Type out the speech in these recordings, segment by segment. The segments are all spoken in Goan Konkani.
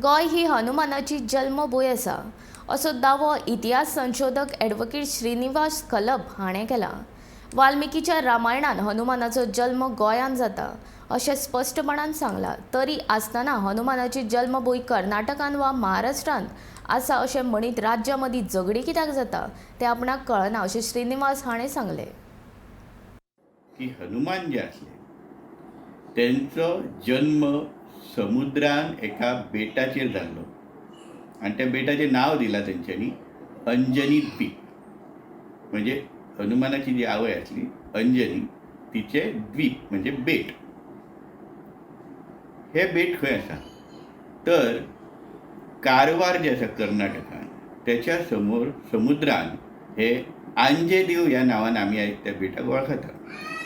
गोंय ही हनुमानाची जल्मभूंय आसा असो दावो इतिहास संशोधक ॲडव्होकेट श्रीनिवास खलप हाणें केला. वाल्मिकीच्या रामायणान हनुमानाचो जल्म गोंयांत जाता अशें स्पश्टपणान सांगलां. तरी आसतना हनुमानाची जल्मभूंय कर्नाटकान वा महाराष्ट्रांत आसा अशें म्हणीत राज्यां मदीं झगडीं कित्याक जाता तें आपणाक कळना अशें श्रीनिवास हाणें सांगलें. की हनुमान जे आसले तेंचो जन्म समुद्रान एका बेटाचेर जाल्लो आनी त्या बेटाचें नांव दिलां तेंच्यांनी अंजनी द्वीप. म्हणजे हनुमानाची जी आवय आसली अंजनी, तिचें द्वीप म्हणजे बेट. हें बेट खंय आसा तर कारवार जें आसा कर्नाटकान तेच्या समोर समुद्रान हे आंजेदीव ह्या नांवान आमी आयज त्या बेटाक वळखतात.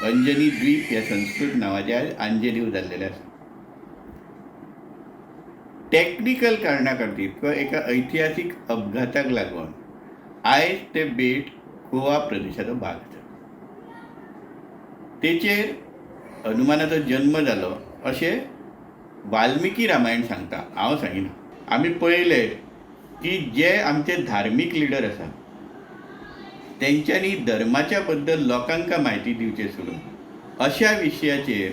अंजनी द्वीप ह्या संस्कृत नांवाचें आयज आंजेदीव जाल्लेलें आसा. टॅक्निकल कारणा खातीर किंवा एका ऐतिहासीक अपघाताक लागून आयज तें बेट गोवा प्रदेशाचो भाग आसा. तेचेर हनुमानाचो जन्म जालो अशें वाल्मिकी रामायण सांगता, हांव सांगिना. आमी पळयलें की जे आमचे धार्मीक लिडर आसा तेंच्यांनी धर्माच्या बद्दल लोकांक म्हायती दिवचें सोडून अशा विशयाचेर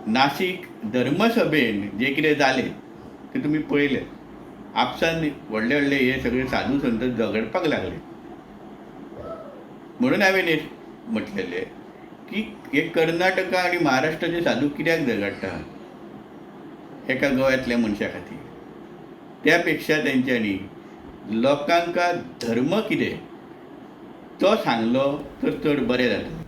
नासीक धर्मसभेन जें कितें जालें तें तुमी पळयलें. आपसान व्हडले व्हडले हे सगळे साधू संत झगडपाक लागले. म्हणून हांवें हें म्हटलेलें की हे कर्नाटका आनी महाराष्ट्राचे साधू कित्याक झगडटा एका गोंयांतल्या मनशा खातीर? त्या पेक्षा तेंच्यांनी लोकांक धर्म कितें तो सांगलो तर चड बरें जातलें.